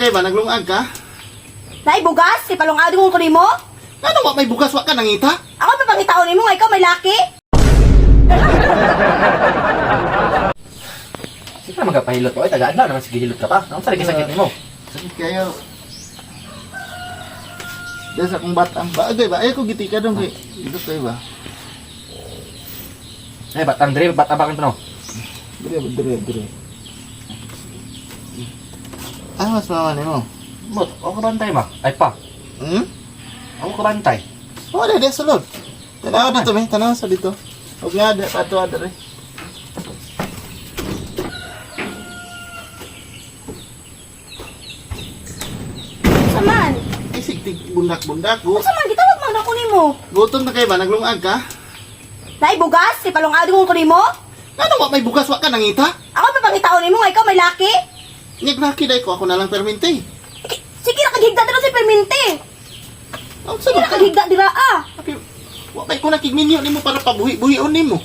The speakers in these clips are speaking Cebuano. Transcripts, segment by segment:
Kay ba naglungag ka? Nay bugas, kay palungado kong kunimo. Ngano wa may bugas, wa ka nangita? Ako pa pangitaon nimo nga ikaw may laki. Sige na magpahilot ko. Ay, tagaan na naman, sige hilot ka pa. Ang sa sakit nimo. Sakit kayo. Diyan sa akong batang ba? Agay ba? Ay ko gitika dong kay. Dito kayo ba? Ay, batang dire, batang bakan pa no. Dire, dire, dire. Ah, mas mama nimo. Bot, ako ka bantay ma. Ay pa, Hmm? ako ka bantay. Wala di sulod. Tanaw dito me, tanaw sa dito. Og nga di pato adre. Saman. Ay sigtig bundak-bundak go. Saman gitawag man ako nimo. Gutom na kayo ba naglungag ka? Nay bugas, kay palungado kong kunimo. Ngano wa may bugas, wa ka nangita? Ako pa pangitaon nimo nga ikaw may laki. Nyaglaki dai ko, ako na lang permente. Sige ra kaghigda dira si permente. Ang sa Sige ra ka? kaghigda dira ah. Wa may ko nakigminyo nimo para pabuhi-buhion nimo.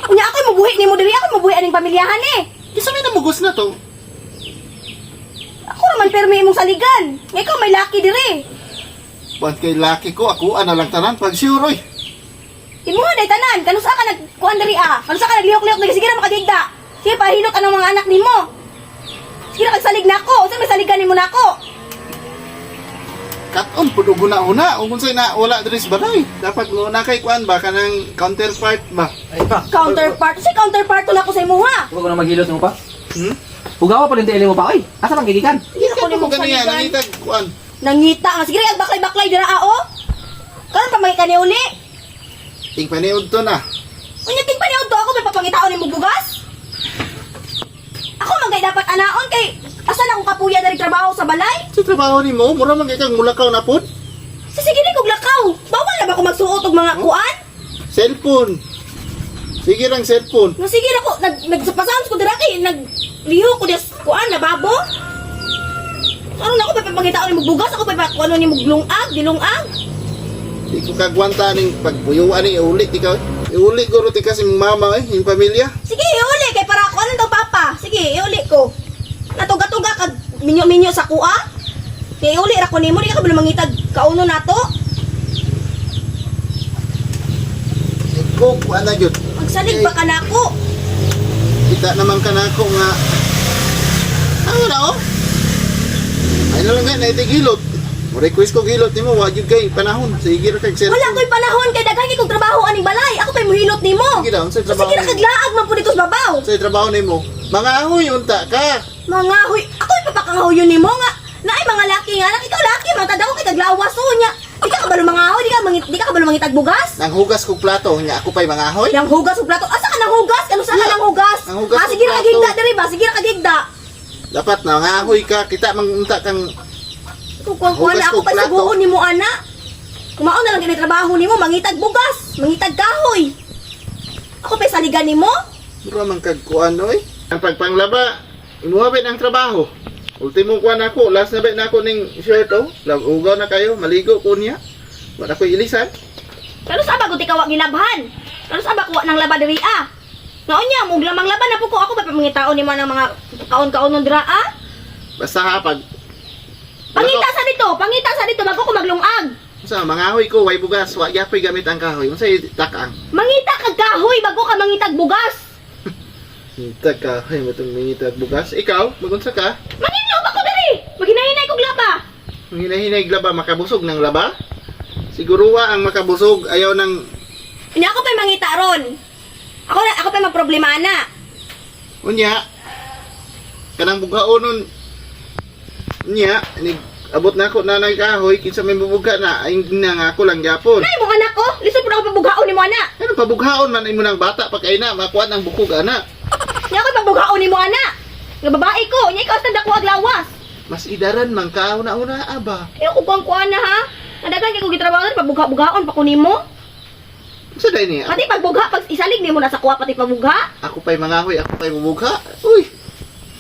Unya ako mubuhi nimo diri, ako mubuhi aning pamilyahan eh. Isa may namugos na to. Ako ra man permi imong saligan. Nga ikaw may laki diri. Buat kay laki ko, ako ana lang tanan pag sure oy. Imuha day tanan, kanusa ka nagkuan diri ah. Kanusa ka naglihok-lihok diri, sige ra makagigda. Sige pahilot anang mga anak nimo. Sige ra kagsalig nako, unsa may saligan nimo nako? Katon pud og una-una ug unsay na wala diri sa balay. Dapat mo na kay kuan ba kanang counterpart ba? Ay pa. Counterpart, si counterpart na ako sa imuha. Huwag ko na maghilot nimo pa. Hmm? Hugawa pa rin mo pa ay. Asa man gigikan? Hindi Ako ka nimo mo ganiya saligan. nangitag kuan. Nangita nga sige ra baklay-baklay dira ah oh. Karon pa may kani uli. Ting paniud to na. Unya ting paniud to ako may papangitaon nimo bugas. Ako man kay dapat anaon kay asa na akong kapuya diri trabaho sa balay? Sa trabaho nimo, mura man kay kang mulakaw na pod. Sa sige ni kog lakaw. Bawal na ba ko magsuot og mga kuan? Cellphone. Sige lang cellphone. No sige na ko nag nagpasounds ko dira kay nagliho ko des kuan lababo. Karon ako pa papangitaon nimo bugas, ako pa kuan nimo lungag, dilungag. Di ko kagwanta ning pagbuyuan ni ulit ikaw. Iuli guro ti kasi mong mama eh, yung pamilya. Sige, iuli kay para ako ano daw papa. Sige, iuli ko. Natuga-tuga kag minyo-minyo sa kuha. Kay iuli ra ko nimo, di ka kabalo mangitag kauno nato. Ikaw kuan na gyud. Magsalig pa ka nako. Kita naman ka na ako nga. Ano na oh? Ay na lang nga, naitigilot. Mo request ko gilot nimo, wa gyud kay panahon. Sige ra kag cellphone. Wala ko'y panahon kay daghan kay kog trabaho aning balay. Ako pa'y muhilot nimo. Sige daw, unsay trabaho Sige ra nimo? kaglaag man pud dito sa babaw. Sa trabaho nimo, mga ahoy unta ka. Mga huy, ako ipapakangahuyon nimo nga. Naay mga laki nga, anak ikaw laki man tadaw kay kaglawas o nya. Di ka kabalo mga ahoy, di ka kabalo mangitag bugas. Nang hugas kog plato, nya ako pa'y mga ahoy. Nang hugas og plato. Asa ka nang hugas? Ano sa ka Yeah. nang hugas? Nang hugas Ah, og sige ra plato. kagigda diri ba? Sige ra kagigda. Dapat na mga ahoy ka, kita mang unta kang Kung kuan kuan Hugas na ako og pa plato. suguon nimo ana. Kumaon na lang gani trabaho nimo, mangitag bugas, mangitag kahoy. Ako pa saligan nimo. mura man kag kuan oy. Ang pagpanglaba, imuha ba ang trabaho. Ultimo kuan ako, last na ba na ako ning shirt oh. Ugaw na kayo, maligo ko niya. Wala ko'y ilisan. Pero sa ba ikaw wa gilabhan? Pero sa ba kuha ng laba diri ah? Ngaon niya, mug lamang laban na po ko ako pa pamangitaon nimo ng mga kaon-kaon dira ah. Basta ha, pag Pangita sa dito, pangita sa dito bago ko maglungag. Sa mga ahoy ko, way bugas, wa gyapoy gamit ang kahoy. Unsay takang? Mangita kag kahoy bago ka mangitag bugas. Ngita kahoy, matong mangita bugas. Ikaw, magunsa ka? Manginlaw ba ko diri? Maghinay-hinay kog laba. Hinahinay laba, makabusog ng laba? Siguro wa ang makabusog, ayaw ng Unya ako pa'y mangita ron. Ako na ako pa'y magproblema na. unya. Kanang bugaon nun. Unya, nig abot na ako nanay kahoy, kinsa may bubugha na, ay na nga ako lang gyapon. Nay mo anak ko, lisod pud ako pabughaon nimo ana. Ano pabughaon man imo ng bata pag ay na makuan ang bukog ana. Nya ako pabughaon nimo ana. Nga babae ko, nya ikaw stand ako aglawas. Mas idaran man ka una-una aba. Iyo ko kuang kuan na ha. Nadagan kay ko gitrabaho diri pabugha-bughaon pa ko nimo. Sa day niya? Pati pagbugha pag isalig nimo na sa kuha pati pagbugha. Ako pa'y mangahoy, ako pa'y bubugha. Uy,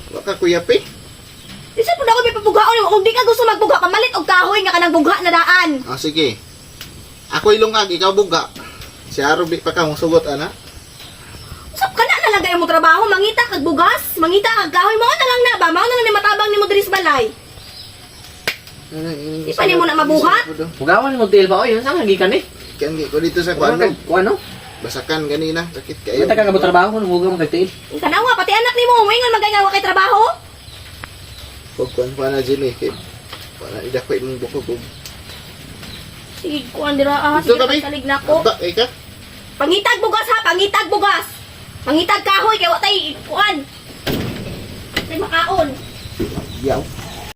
wa ka kuya pe. Lisod pud ako may pabughaon nimo. Kung di ka gusto magbugha, pamalit og kahoy nga kanang bugha na daan. Ah, sige. Ako ilungag, ikaw bugha. Si Arubi pa ka sugot ana. Usap ka na na lang kayo mo trabaho, mangita kag bugas, mangita kag kahoy, mao na lang na ba, mao na lang ni matabang nimo diri sa balay. Di pa nimo na mabuhat? Hugawan mo tiil ba oy? Saan nga gikan ni? Kan ko dito sa kuan. Kuano? Kuano? Basakan ganina, sakit kayo. Mata ka ka mo trabaho kung hugaw mo kag tiil. Tanawa pati anak nimo moingon magay nga wa kay trabaho. Pag kuan pa na Jimmy kay wala idako imong buko ko. Sige kuan dira ah, Dito sige kami. pagsalig nako. Ba, eh ka? Pangitag bugas ha, pangitag bugas. Pangitag kahoy kay wa tay kuan. Tay makaon. Yaw.